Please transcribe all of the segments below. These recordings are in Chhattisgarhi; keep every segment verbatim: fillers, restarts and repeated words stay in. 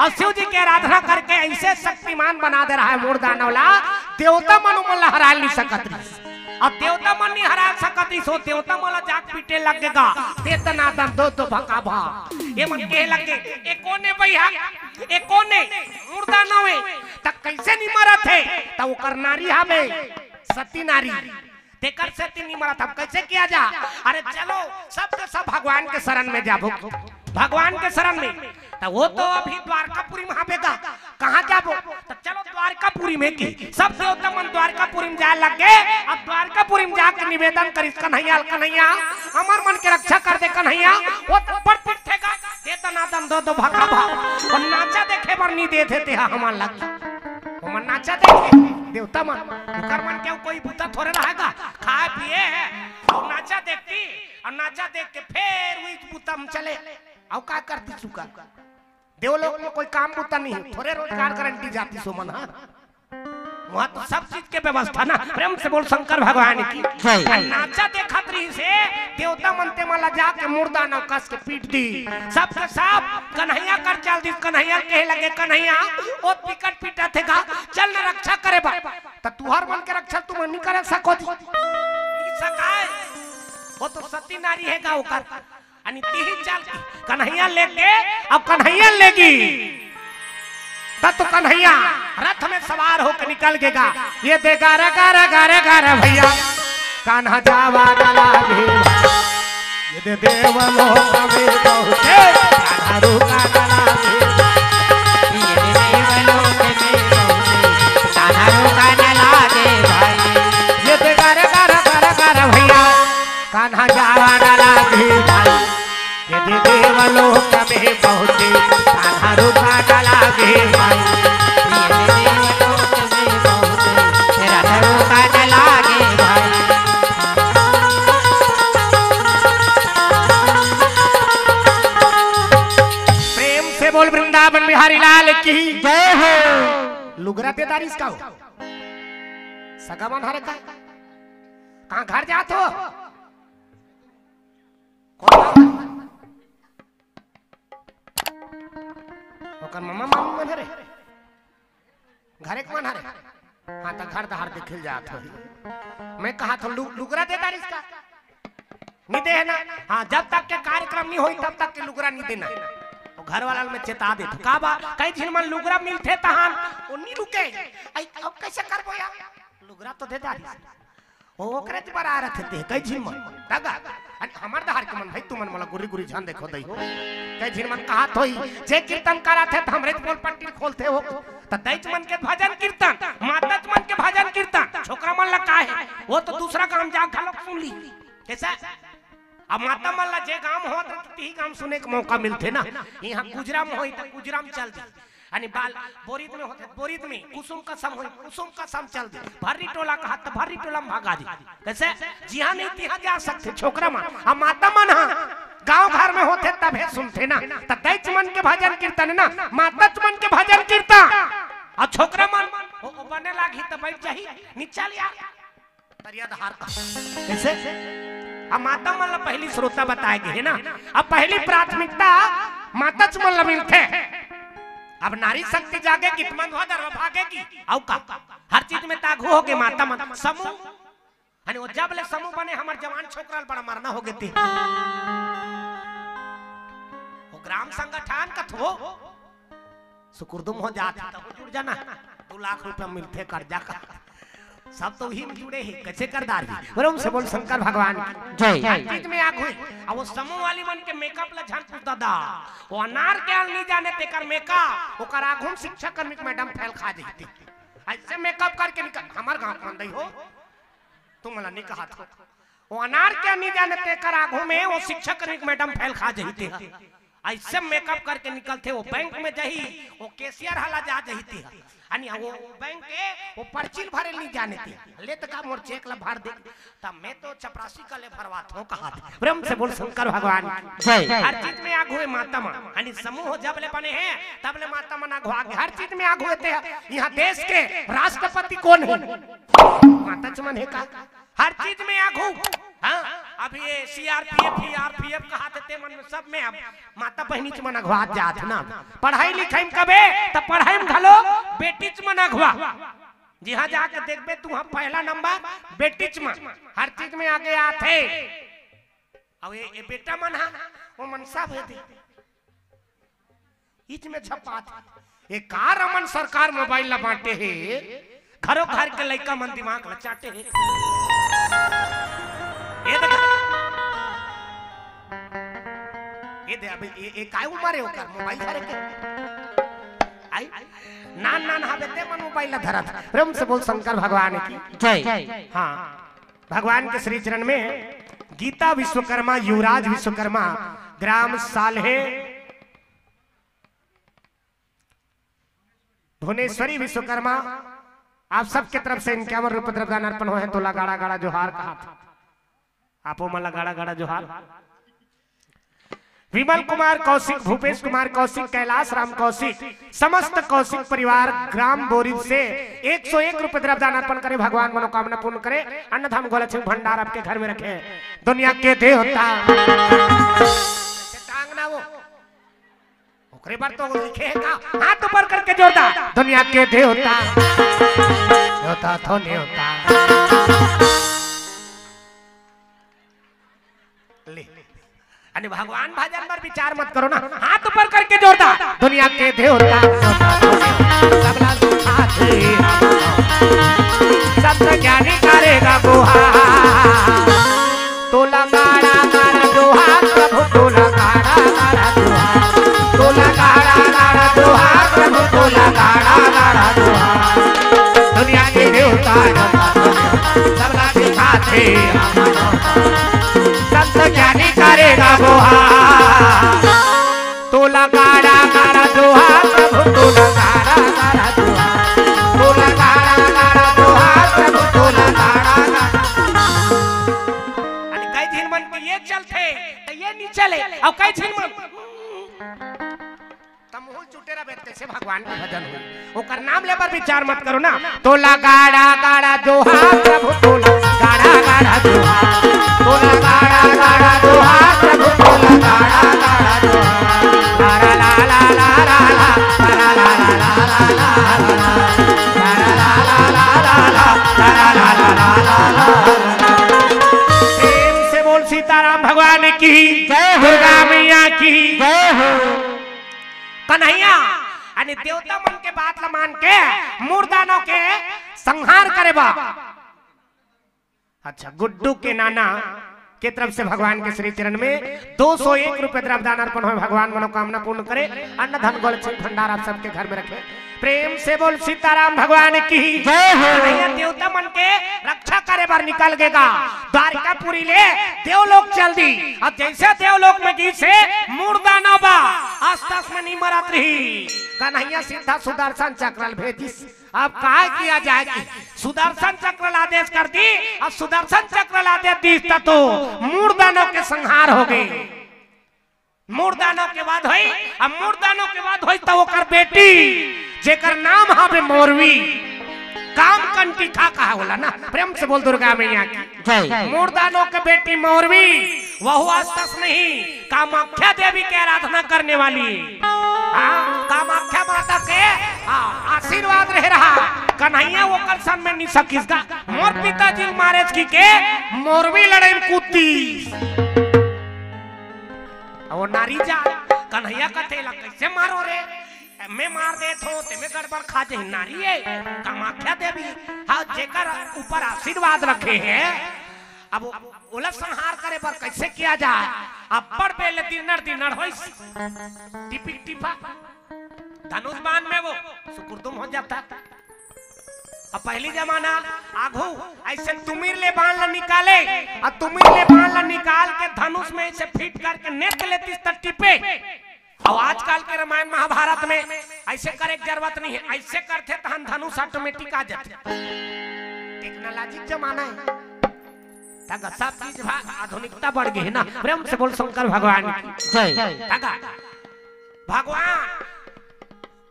अउ शिव जी के आराधना करके अइसे शक्तिमान बना दे रहा हे मूड़ दानव ला, देवता मन ओमन ला हरा नइ सकत रहिस। अब देवता मन नइ हरा सकत रहिस, ओ देवता मन ला जाके पीटे लग गे गा, दे दनादन दो दो भका भा। ये मन कहे लग गे, "ए कोन ए भइया, ए कोन ए मूड़ दानव ए, त कइसे नइ मरत हे?" त ओकर नारी हावे सती नारी, तेकर सेती नइ मरत, अब कइसे किया जा? अरे चलो, सब के सब भगवान के शरण में जाबो, भगवान के शरण में। त ओ तो अभी द्वारकापुरी में हावे गा, कहाँ जाबो? त चलो द्वारकापुरी में कि सब देवता मन द्वारकापुरी में जाए लग गे। अब द्वारकापुरी में जाके निवेदन करिस, "कन्हैया, कन्हैया, हमर मन के रक्षा कर दे कन्हैया।" ओ तो बड़ पीटथे गा, दे दनादन दो दो भका भा। अउ नाचा देखे बर नइ देथे तेहा हमन ला। ओमन नाचा देखे, देवता मन, ओकर मन के कोई बूता थोरे रहे गा, खाए पिए हे, अउ नाचा देखती, अउ नाचा देख के फेर उही बूता में चले, अउ का करती सुकर? देवलोक में कोई काम बूता नइ हे, थोरे रोजगार गारंटी जातिस ओमन, हाँ? वहाँ तो सब चीज के व्यवस्था ना। प्रेम से बोल शंकर भगवान की। जय। नाचा देखत रहिस हे, देवता मन तेमन ला जाके मूड़ दानव कस के पीट दिस। सब के सब कन्हैया कर चल दिस। कन्हैया कहे लगे, "कन्हैया, ओ बिकट पीटत हे गा, चल न रक्षा करे बर।" त तुंहर मन के रक्षा तुमन नइ कर सको जी। नइ सकाय। ओ तो सती नारी हे गा ओकर। अनी तिही चल के कन्हैया लेके, अब कन्हैया लेगी। तब तो कन्हैया रथ में सवार होके निकल गेगा। ये दे गारा, गारा, गारा, गारा भइया, कान्हा जावा न लागे। ये दे देवलोक में बहुते कान्हा रुका न लागे। ये दे देवलोक में बहुते कान्हा रुका न लागे भाई। ये दे गारा, गारा, गारा, गारा भइया, कान्हा जावा न लागे भाई। ये दे देवलोक में बहुते कान्हा रुका न लागे भाई। ये दे देवलोक में बहुते रथ रुका न लागे भाई। प्रेम से बोल वृंदावन बिहारी लाल की जय हो। लुगरा दे दारिस का हो? सगा मन हरे का? कहाँ घर जात हो? कोन? ओकर ममा मामी मन हरे? घरे के मन हरे? हाँ, त घर दहार देखिल जात हो। मैं कहा थो लु-, लुगरा दे दारिस का? नइ दे हे ना? हाँ, जब तक के कार्यक्रम नइ होही, तब तक के लुगरा नइ देना। अउ घर वाला ल मैं चेता देथों। का बा? कई झिन मन लुगरा मिलथे तहान, ओ नइ रुके। अई, अब कइसे करबो यार? लुगरा तो दे दारिस। ओ ओकरे बर आए रथे ते, कई झिन मन। दगा। अरे हमर दहार के मन भाई, तुमन मोला गुरी गुरी झन देखो दई हो। कई झिन मन कहत होही, जे कीर्तन करत हे त हमरे बोल पट्टी खोलथे हो। त दईच मन के भजन कीर्तन, माताच मन के भजन कीर्तन, छोकरा मन ला का हे? ओ तो दूसरा गांव जा घलोक सुन ली। कइसे? अब माता मन ला जे गांव होत रहिथे, तिही गांव सुने के मौका मिलथे ना। इहाँ गुजरा में होही त गुजरा में चल दी। अनी बाल बोरिद में होथे, बोरिद में कुसुम कसम होही, कुसुम कसम चल दी। भर्री टोला कहत त भर्री टोला में भगा दी। कइसे? जिहाँ नहीं तिहाँ जा सकथे छोकरा मन। अब माता मन ह गांव घर में होथे तभे सुनथे ना। त दईच मन के भजन कीर्तन ना, माताच मन के भजन कीर्तन। अउ छोकरा मन ओ, ओ बने लागही त बइठ जाही, निचल यार। तरिया धार का। कइसे? अब माता मन ला पहिली श्रोता बताए गे हे ना। अब पहिली प्राथमिकता माताच मन ला मिलथे। अब नारी शक्ति जागेगी त मन हो दरवा भागेगी। अउ का? हर चीज में त आघू होगे माता मन। समूह। अने ओ जब ले समूह बने हमर जवान छोकरा ल बड़ा मरना होगे ते। ओ ग्राम संगठन कथो। सुकुरदुम हो जात हे, त जुड़ जाना। दू लाख रुपया मिलथे कर्जा का। सब तो उही में जुड़े हे, कइसे कर डारही? प्रेम से बोल शंकर भगवान की। जय। हर चीज में आघू हे। अब ओ समूह वाली मन के मेकअप ला झन पूछ ददा। ओ अनार के आल नइ जाने तेकर मेकअप, ओकर आघू में शिक्षा कर्मी के मैडम फेल खा जहिथे। अइसे मेकअप करके निकल, हमर गांव के मन दई हो। तुमन ला नइ कहत हों। ओ अनार के नइ जाने तेकर आघू में ओ शिक्षा कर्मी के मैडम फेल खा जहिथे। अइसे मेकअप करके निकलथे, ओ बैंक में जही, ओ कैशियर हला जा जहिथे। अनी ओ बैंक के ओ पर्ची ल भरे नइ जाने ते। ले त का मोर चेक ला भर दे। त मैं तो चपरासी का ले भरवात हों कहत हे। प्रेम से बोल शंकर भगवान की। जय। हर चीज में आघू हे माता मन। अनी समूह जब ले बने हे, तब ले माता मन आघू आगे। हर चीज में आघू हे ते। इहाँ देश के राष्ट्रपति कोन हे? माताच मन हे का? हर चीज में आघू। हाँ। अब ये सीआरपीएफ, सीआरपीएफ कहाथे, ते मन में सब में अब माता बहिनीच मन अघवात जात ना। पढ़ाई लिखाई में कबे, त पढ़ाई में घलो बेटीच मन अघवा। जिहां जाके देखबे, तुहां पहला नंबर बेटीच मन, हर चीज में आगे आथे। अब ये, ये बेटा मन हा, वो मन सब हे दे। इच में झपात। ये का रमन सरकार मोबाइल ला बांटे हे, घरो घर के लइका मन दिमाग ला चाटे हे। ये देख, ये दे, अबे ये, ये काय उमर हे ओकर मोबाइल धरे के? आई, नान नान हाबे ते मन मोबाइल ला धरत। प्रेम से बोल शंकर भगवान की। जय। हाँ, भगवान के श्री चरण में गीता विश्वकर्मा, युवराज विश्वकर्मा, ग्राम साल्हे, भुवनेश्वरी विश्वकर्मा, आप सबके तरफ से इनक्यावन रुपये द्रव्यदान अर्पण होय हे, तोला गाड़ा गाड़ा जोहार कहात। आपो मन ला गाड़ा गाड़ा जोहार। विमल कुमार कौशिक, भूपेश कुमार कौशिक, कैलाश राम कौशिक, समस्त कौशिक परिवार ग्राम बोरिद से एक सौ एक रुपये द्रव्यदान अर्पण करे। भगवान मनोकामना पूर्ण करे, अन्न धन गो लक्ष्मी भंडार आपके घर में रखे। दुनिया के देवता। टांग ना वो। ओकरे बर तो लिखे हे का? हाथ ऊपर करके जोरदार। दुनिया के देवता। देवता तो देवता। ले। अने भगवान भजन बर विचार मत करो ना। हाथ ऊपर करके जोरदार। दुनिया के देवता। देवता तो देवता। सबला सुखाते। संत ज्ञानी करेगा गुहार। तोला गाड़ा गाड़ा जोहार प्रभु, तोला गाड़ा गाड़ा जोहार। तोला गाड़ा गाड़ा जोहार प्रभु, तोला गाड़ा गाड़ा जोहार। दुनिया के देवता सबला दिखाथे। संत ज्ञानी करेगा गुहार। तोला गाड़ा गाड़ा जोहार प्रभु, तोला गाड़ा गाड़ा जोहार। तोला गाड़ा गाड़ा जोहार प्रभु, तोला गाड़ा गाड़ा। अरे कई झिन मन के ये चलथे, त ये नी चले, अउ कई झिन मन त मुहुल चुटे रहे, कइसे भगवान के भजन होही? ओकर नाम ले बर विचार मत करो ना। तोला गाड़ा गाड़ा जोहार प्रभु, तोला गाड़ा गाड़ा जोहार। तोला गाड़ा गाड़ा जोहार प्रभु, तोला गाड़ा गाड़ा जोहार। ला ला ला ला ला ला ला। प्रेम से बोल सीताराम भगवान की, जय हो। दुर्गा मैया की। जय हो। कन्हैया, यानी देवता मन के बात ला मान के मुर्दानों के संहार करे बा। अच्छा, गुड्डू के नाना के तरफ से भगवान के श्री चरण में दो सौ एक रुपये द्रव्यदान अर्पण होय। भगवान मनोकामना पूर्ण करे, अन्न धन गो लक्ष्मी भंडार आप सबके घर में रखे। प्रेम से बोल सीताराम भगवान की। जय हो। कन्हैया देवता मन के रक्षा करे बर निकल गेगा द्वारिकापुरी ले देवलोक चल दी। अब जइसे देवलोक में गिसे मुर्दानव बा, आसपास में नी मरत रही। कन्हैया सीधा सुदर्शन चक्र ल भेजिस। अब काय किया जाए कि सुदर्शन चक्र ल आदेश कर दी। अब सुदर्शन चक्र ल आदेश दिस त तो मुर्दानव के संहार होगे। मुर्दानव के वध होई, अब मुर्दानव के वध होई त ओकर बेटी, जेकर नाम हवे मोरवी, काम कंटिखा कहा होला ना। प्रेम से बोल दुर्गा मैया की। जय। मुर्दानव के बेटी मोरवी, वहू आसपास नहीं, कामाख्या देवी के आराधना करने वाली। हाँ, कामाख्या माता के, हाँ, आशीर्वाद रहे रहा। कन्हैया ओकर सन में नी सकिस गा। मोर पिताजी महाराज की के मोरवी लड़े में कूदती। अउ वो नारी जात, कन्हैया कथे ला कइसे मारो रे? मैं मार देत हों, तेमे गड़बड़ खा जही नारी ए, कामाख्या देवी। हाँ, जेकर ऊपर आशीर्वाद रखे हे, अब ओला संहार करे बर कइसे किया जाए? अब्बड़ बेले दिनड़ दिनड़ होइस, टिपिक टिपा, धनुष बाण में वो सुकुरदुम हो जाता। अब पहली जमाना आघू अइसे तुमिर ले बाण ला निकाले, अउ तुमिर ले बाण ला निकाल के धनुष में अइसे फिट करके नेत लेतिस त टिपे। अउ आजकल के रामायण महाभारत में अइसे करे के जरूरत नहीं हे, अइसे करथे तहन धनुष ऑटोमेटिक आ जाथे। टेक्नोलॉजी के जमाना हे, तगा सब चीज भा आधुनिकता बढ़ गे हे ना। प्रेम से बोल शंकर भगवान की। जय। तगा भगवान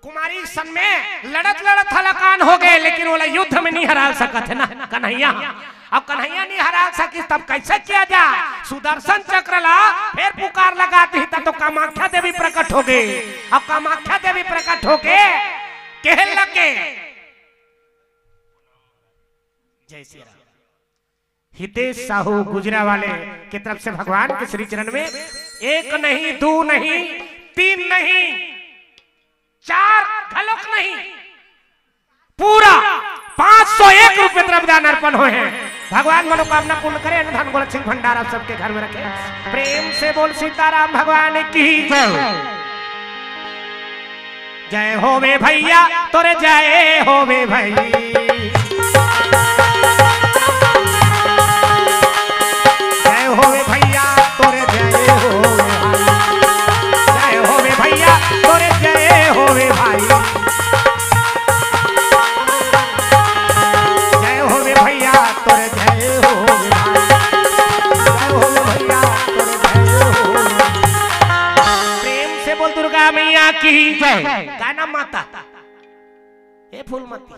कुमारी सन में लड़त लड़त हलाकान हो गे, लेकिन ओला युद्ध में नी हरा सकत हे ना कन्हैया। अब कन्हैया नहीं हरा सकिस, तब कैसे किया जाए? सुदर्शन चक्र ला फेर पुकार लगा दी, तब तो कामाख्या देवी प्रकट हो गए। अब कामाख्या देवी प्रकट हो गए, कहे लगे, जय श्री राम। हितेश साहू गुजरावाले की तरफ से भगवान के श्री चरण में एक नहीं, दो नहीं, तीन नहीं, चार घलोक नहीं, पूरा पाँच सौ एक रुपये द्रव्यदान अर्पण होय हे। भगवान मनोकामना पूर्ण करे, अन्न धन गोलक सिंह भंडार आप सबके घर में रखे। प्रेम से बोल सीताराम भगवान की जय। जय होवे भैया, तोरे जय होवे भाई। जय होवे भैया, तोरे जय होवे भाई। जय होवे भैया, तोरे जय होवे भाई। जय होवे भैया, तोरे जय होवे भाई। जय होवे भैया, तोरे जय होवे। प्रेम से बोल दुर्गा मैया की जय। का नाम माता? हे फूलमती,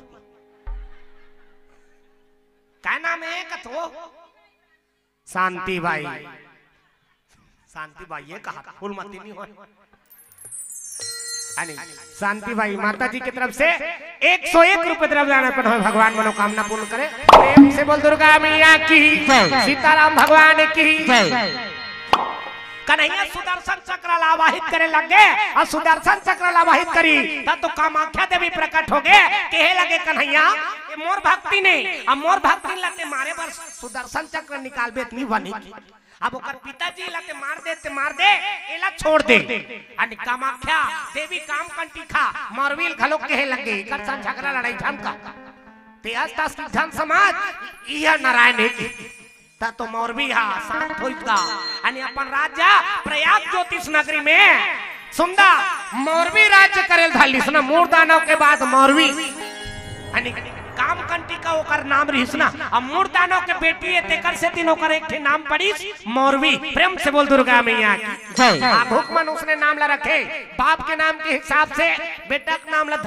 का नाम हे कथो? शांति बाई। शांति बाई ये कहा, फूलमती नहीं होय। अने शांति बाई माता जी की तरफ से एक सौ एक रुपये द्रव्यदान अर्पण होय। भगवान मनोकामना पूर्ण करे। प्रेम से बोल दुर्गा मैया की जय। सीताराम भगवान की जय। कन्हैया सुदर्शन चक्र ला आवाहित करे लग गे, अउ सुदर्शन चक्र ला आवाहित करी, तब तो कामाख्या देवी प्रकट हो गे। कहे लगे कन्हैया, ये मोर भक्तिन ए, अब मोर भक्तिन ला ते मारे बर सुदर्शन चक्र निकालबे त नहीं बनी। अब ओकर पिताजी ला ते मार दे, ते मार दे, एला छोड़ दे। अने कामाख्या देवी काम कंटिका मौरवी ल घलोक कहे लगे, एकर संग झगड़ा लड़ाई झन कर। ते अस तस के झन समझ, इह नारायण हे कि। त तो मौरवी हा शांत होइस गा। अने अपन राज्य प्रयाग ज्योतिष नगरी में सुंदर मौरवी राज्य करे ल धर लिस ना। मूर दानव के बाद मौरवी, अने काम कंटिका ओकर नाम रिहिस ना। अब मूर दानव के बेटी हे, तेकर सेती ओकर एक ठे नाम पड़िस मौरवी। प्रेम से बोल दुर्गा मैया की जय। आघुक मन उसने नाम ला रखे, बाप के नाम के हिसाब से बेटा के नाम ला